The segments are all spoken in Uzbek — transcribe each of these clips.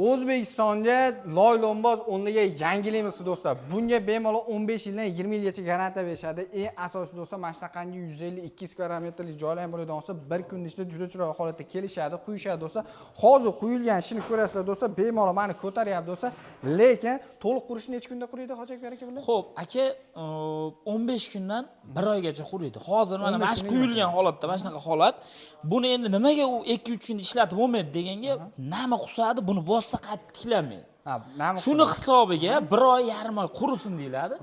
O'zbekistonga loy-lo'mboz o'rniga yangilaymiz, do'stlar. Bunga bemalol 15 yildan 20 yilgacha garantiya berishadi. Eng asosiysi, do'stlar, mana shunaqangi 150-200 kvadrat metrlik joylar ham bo'ladigan bo'lsa, bir kun ichida juda chiroyli holatda kelishadi, quyishadi, do'stlar. Hozir quyilgan ishini ko'rasizlar, do'stlar, bemalol mani ko'taryapti, do'stlar. Lekin to'liq qurish necha kunda quriydi, Hoji aka bular? Xo'p, aka, 15 kundan 1 oygacha quriydi. Hozir mana 15 mana shu kunga. quyilgan holatda mana shunaqa holat. Buni endi nimaga u 2-3 kunda ishlatib bo'lmaydi deganga, nami qusadi, buni bossa qaytib tiklanmaydi. Ha, nami? Shuni hisobiga 1 oy, yarim oy qurisin deyiladi.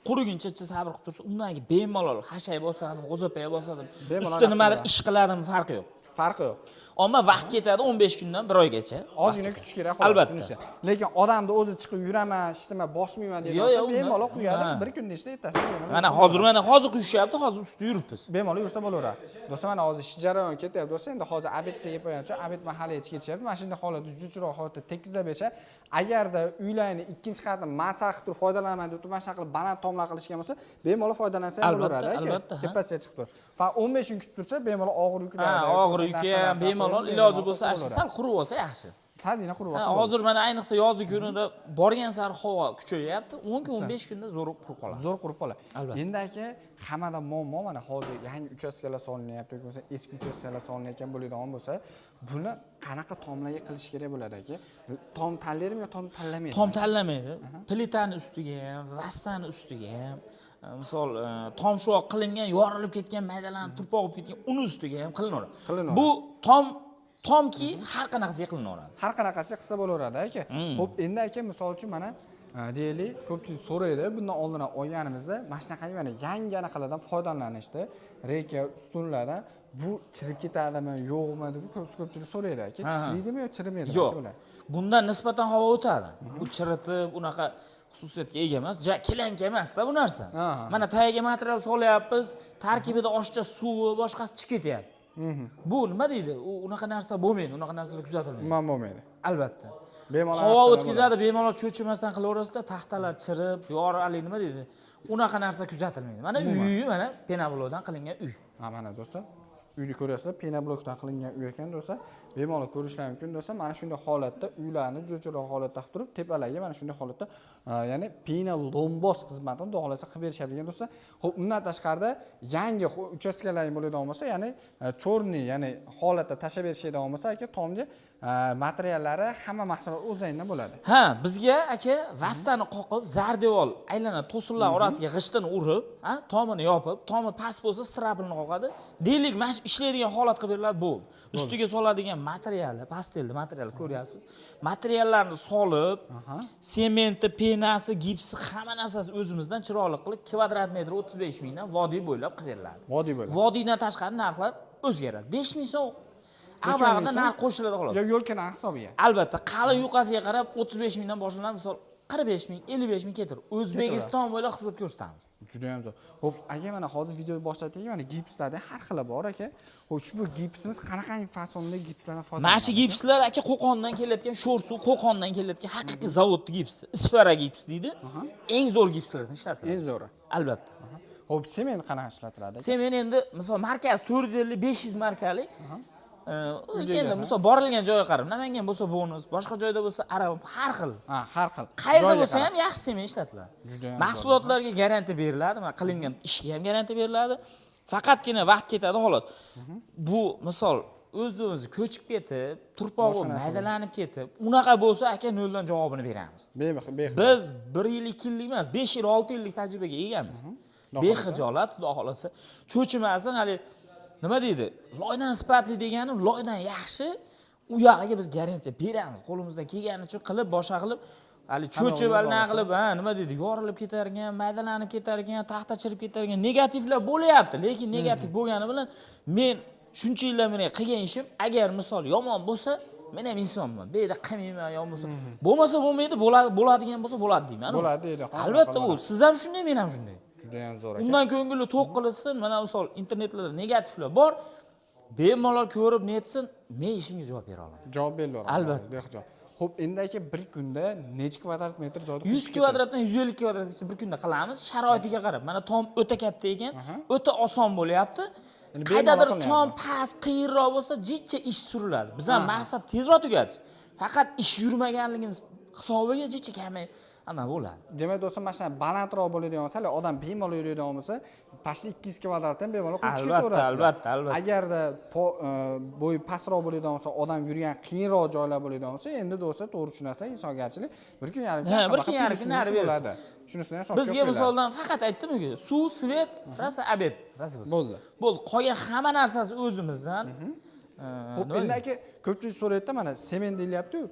Quriguncha sabr qilib tursa, undan keyin bemalol xashak bosadimi, g'o'zapoya bosadimi, Bemalol ustida nimadir narsalar. ish qiladimi, farqi yo'q. Farqi yo'q. Ammo vaqt ketadi, 15 kundan 1 oygacha. Ozgina Vaqt kutish ketadi. kerak, xolos, Albatta. shunisi. Lekin odamni o'zi chiqib yuraman, ishtima bosmayman degan Yo'q, bo'lsa, yo'q, bemalol quyadi, ha. bir kunda ichida ertasiga bemalol. Mana hozir quyishyapti, hozir ustida yuribmiz. Bemalol yursa bo'laveradi, do'stlar. Mana hozir ish jarayoni ketyapti, do'stlar. Endi hozir обед da yeb qo'ygancha, обед mahaliga ketishyapti. Mana shunday holatda, juda chiroyli holatda tekizlab berishadi. Agarda uylarni ikkinchi qatini masaha qilib turib foydalanaman deb turib, mana shunaqa qilib baland tomlar qilishgan bo'lsa, bemalol foydalansa ham Albatta, bo'laveradi, aka. albatta, ha. Tepasiga chiqib turib fa 15 kun kutib tursa, bemalol og'ir yuklar, Ha, og'ir yuki ham bemalol, iloji bo'lsa, shu sal qurib olsa yaxshi. Salgina qurib Ha, olsa bo'ladi. hozir mana ayniqsa yozgi kunida borgan sari havo kuchayyapti. 10 kun, 15 kunda zo'r qurib qoladi. Zo'r qurib qoladi. Albatta. Endi, aka, hammada muammo, mana hozir yangi uchastkalar solinyapti yoki bo'lmasa eski uchastkalar solinayotgan bo'ladigan bo'lsa, buni qanaqa tomlarga qilish kerak bo'ladi, aka? Tom tanlaydimi yo tom tanlamaydi? Tom tanlamaydi. Plitani ustiga ham, vassani ustiga ham, misol, tom shuvoq qilingan, yorilib ketgan, maydalanib, turpoq bo'lib ketgan, uni ustiga ham qilinaveradi. Qilinaveradi. Bu tom tomki har qanaqasiga qilinaveradi. Har qanaqasiga qilsa bo'laveradi, aka. Ho'p, endi, aka, misol uchun, mana deylik, ko'pchilik so'raydi, bundan oldin ham olganimizda mana shunaqangi mana yangi anaqalardan foydalanishdi, reyka ustunlardan, bu chirib ketadimi, yo'qmi deb ko'pchilik so'raydi, aka. Chiriydimi yo chirimaydimi, Yo'q. aka, ular? Bundan nisbatan havo o'tadi. Bu chiritib, unaqa xususiyatga ega emas. Ja kelanka emasda bu narsa. Mana tagiga material solyapmiz, tarkibida oshiqcha suvi, boshqasi chiqib ketyapti. Bu nima deydi? U unaqa narsa bo'lmaydi, unaqa narsalar kuzatilmaydi. Umuman bo'lmaydi. Albatta. Bemalol Havo narsalar. O'tkazadi, bemalol cho'chimasdan qilaverasizda, taxtalar chirib, yorali nima deydi? Unaqa narsa kuzatilmaydi. Mana uyi, mana пеноблок dan qilingan uy. Ha, mana, do'stlar, uyni ko'ryapsizlar, пеноблок dan qilingan uy ekan, do'stlar. Bemalol ko'rishlar mumkin, do'stlar. Mana shunday holatda uylarni juda chiroyli holatda qilib turib, tepalariga mana shunday holatda ya'ni pena lombos xizmatini xudo xohlasa qilib berishadi ekan, do'stlar. Ho'p, undan tashqarida yangi uchastkalar bo'ladigan bo'lsa, ya'ni черный, ya'ni holatda tashlab berishadigan bo'lsa, aka, tomga materiallari, hamma mahsulot o'zlaridan bo'ladi. Ha, bizga, aka, vassani qoqib, zardevor aylana to'sinlar orasiga g'ishtini urib, ha, tomini yopib, tomi past bo'lsa, стропил ni qoqadi. Deylik, mana shu ishlaydigan holat qilib beriladi, bo'ldi. Ustiga soladigan materiali, pastelni materiali ko'ryapsiz. Materiallarni solib, sementi, penasi, gipsi, hamma narsasi o'zimizdan chiroyli qilib, kvadrat metri 35 mingdan vodiy bo'ylab qilib beriladi. Vodiy bo'ylab. Vodiydan tashqari narxlar o'zgaradi. 5 ming so'm 5 ming avvalida so'm? narx qo'shiladi, xolos. Yo yo'lka narx hisobiga. Albatta, qalin yuqasiga qarab 35 mingdan boshlanadi, misol, 45 ming, 55 ming ketar. O'zbekiston bo'ylab xizmat ko'rsatamiz. Juda ham zo'r. Xo'p, aka, mana hozir video boshladik, mana gipslarda har xili bor, aka. Xo'p, ushbu gipsimiz qanaqangi fasonli gipslardan foydalanadi? Mana shu gipslar, aka, Qo'qondan kelayotgan, sho'r suv Qo'qondan kelayotgan haqiqiy zavodni gipsi. Ispara gips deydi. Eng zo'r gipslardan ishlatiladi. Eng zo'ri. Albatta. Xo'p, sement qanaqa ishlatiladi, aka? Sement endi, misol, markasi 450, 500 markali. Uyga Endi egasi. misol, borilgan joyga qarab, Namangan bo'lsa bonus, boshqa joyda bo'lsa arab, har xil. Ha, har xil. Qayerda Joyga bo'lsa qarab. ham yaxshi sement ishlatiladi. Judayam. Mahsulotlarga garantiya beriladi, mana qilingan ishga ham garantiya beriladi. Faqatgina vaqt ketadi, xolos. Bu misol o'zi o'zi ko'chib ketib, turpog'i Boshqa narsa. maydalanib ketib, unaqa bo'lsa, aka, noldan javobini beramiz. Bexijolat. Biz 1 yil, 2 yillik emas, 5 yil, 6 yillik tajribaga egamiz. Bexijolat, xudo xohlasa. Cho'chimasin, hali nima deydi? Loydan sifatli deganim, loydan yaxshi, u yog'iga biz garantiya beramiz. Qo'limizdan kelganicha qilib, boshqa qilib, hali cho'chib, hali nima qilib, ha, nima deydi, yorilib ketar ekan, maydalanib ketar ekan, taxta chirib ketar ekan, negativlar bo'lyapti, lekin negativ bo'lgani bilan men shuncha yildan beri qilgan ishim, agar misol yomon bo'lsa, men ham insonman. Bu yerda qilmayman, yo bo'lmasa bo'lmasa bo'lmaydi, bo'ladi, bo'ladigan bo'lsa bo'ladi deyman. Bo'ladi deydi, Albatta, u siz ham shunday, men ham shunday. Judayam zo'r, aka. Undan ko'ngli to'q qilinsin. Mana misol internetlarda negativlar bor. Bemalol ko'rib netsin, men ishimga javob bera olaman. Javob berilaveradi. Albatta. Bexijolat. Xo'p, endi, aka, bir kunda necha kvadrat metr joyda 100 kvadratdan 150 kvadratgacha bir kunda qilamiz, sharoitiga qarab. Mana tom o'ta katta ekan, o'ta oson bo'lyapti. Endi Qaydadir bemalol tom qilyapti. past, qiyinroq bo'lsa, jicha ish suriladi. Biz ham maqsad tezroq tugatish. Faqat ish yurmaganligini hisobiga jicha kamayib ana bo'ladi. Demak, do'stlar, mana shunaqa balandroq bo'ladigan bo'lsa, hali odam bemalol yuradigan bo'lsa, почти 200 kvadratdan bemalol qurib chiqib Albatta, ketaverasizlar. albatta, albatta. Agarda bo'yi pastroq bo'ladigan bo'lsa, odam yurgan qiyinroq joylar bo'ladigan bo'lsa, endi do'stlar, to'g'ri tushunasizlar, insongarchilik bir kun yarim Ha, bir kun yarim kun nari bersin. bo'ladi. Shunisini ham hisobga Bizga qo'yiladi. misoldan faqat aytdim-ku, suv, свет, rosa обед, rosa bo'lsin. Bo'ldi. Bo'ldi, qolgan hamma narsasi o'zimizdan. Xo'p, Nima endi aka, ko'pchilik so'rayapti, mana sement deyilyapti-yu.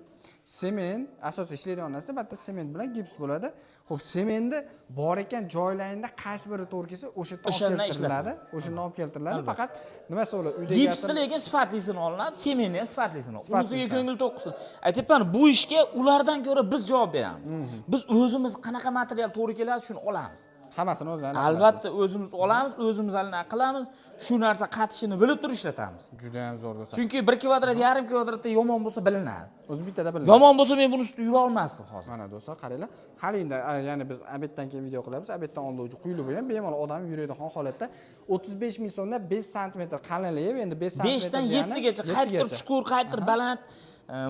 Sement asosiy ishlaydigan narsa bitta sement bilan gips bo'ladi. Xo'p, sementni bor ekan joylaringda qaysi biri to'g'ri kelsa, o'sha yerdan olib O'shandan keltiriladi. O'shandan olib keltiriladi. Faqat nimasi bo'ladi? Uyda Gipsni lekin sifatlisini olinadi, sementni ham sifatlisini. Unisiga Sifatlisini. ko'ngil to'q qilsin. Aytyapman, bu ishga ulardan ko'ra biz javob beramiz. Biz o'zimiz qanaqa material to'g'ri keladi, shuni olamiz. Hammasini o'zlari. Albatta, o'zimiz olamiz, o'zimiz anaqa qilamiz, shu narsa qatishini bilib turib ishlatamiz. Juda ham zo'r, do'stlar. Chunki 1 kvadrat, yarim kvadratda yomon bo'lsa bilinadi. O'zi bittada bilinadi. Yomon bo'lsa men buni ustida yura olmasdim hozir. Mana do'stlar, qaranglar. Hali endi ya'ni biz обед dan keyin video qilamiz. Обед dan oldin уже quyilib bo'lgan, bemalol odam yuradigan holatda 35 ming so'mdan 5 santimetr qalinligi, endi 5 santimetr 5 dan degani 7 gacha qayerdir 7 gacha. chuqur, qayerdir baland.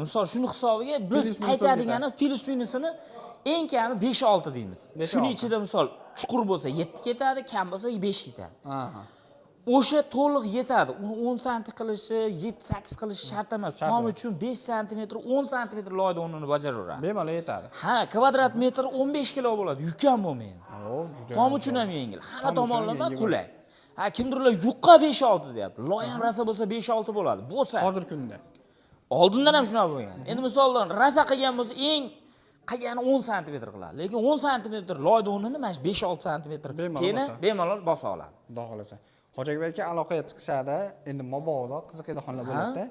Misol shuni hisobiga biz Плюс минус aytadiganimiz плюс minusini eng kami 5-6 deymiz. 5-6. Shuni ichida misol chuqur bo'lsa 7 ketadi, kam bo'lsa 5 ketadi. O'sha to'liq yetadi. Uni 10 santi qilishi, 7-8 qilishi shart emas. Shart Tom emas. uchun 5 santimetr, 10 santimetr loyda o'rnini bajaraveradi. Bemalol yetadi. Ha, kvadrat metr 15 kilo bo'ladi, yuk ham bo'lmaydi. O, juda Tom ham uchun zo'r. ham yengil. Hamma Tom uchun ham tomonlama yengil. Qulay. Ha, kimdirlar yuqqa 5-6 deyapti. Loy ham rosa bo'lsa 5-6 bo'ladi. Bo'lsa. Hozirgi kunda. Oldindan ham shunaqa bo'lgan. Endi misoldan rosa qilgan bo'lsa, eng qilgani 10 santimetr qiladi. Lekin 10 santimetr loyda o'rnini mana shu 5-6 santimetr Bemalol keni bosa. Bemalol bosa oladi. Xudo xohlasa. Hoji aka, aloqaga chiqishadi. Endi mabodo qiziqadiganlar bo'ladi.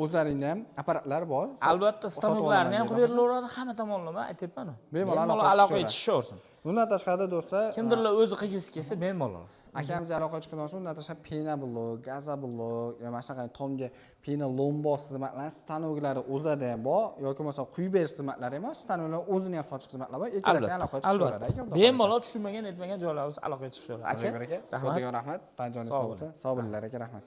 O'zlaringda ham apparatlar bor. Albatta, Sotib stanoklarni ham olaman qilib deydi. berilaveradi, hamma tomonlama aytyapman. Bemalol Bemalol aloqaga aloqaga chiqishaveradi. chiqishaversin. Bundan tashqari, do'stlar, Kimdirlar o'zi qilgisi kelsa bemalol. Akamiz aloqaga chiqqandan so'ng undan tashqari пеноблок, газоблок, mana shunaqa tomga pena lombos xizmatlari, stanoklari o'zida ham bor yoki bo'lmasa quyib berish xizmatlari ham bor, stanoklar o'zini ham sotish xizmatlari bor. Ikkalasi ham Albatta, aloqaga chiqishaveradi albatta. aka, xudo xohlasa. Bemalol tushunmagan, etmagan joylar bo'lsa aloqaga chiqishaveradi. Aka, Aka, rahmat. rahmat. Tan joningiz Sog' sog' bo'lsin. Sog' bo'linglar aka, rahmat.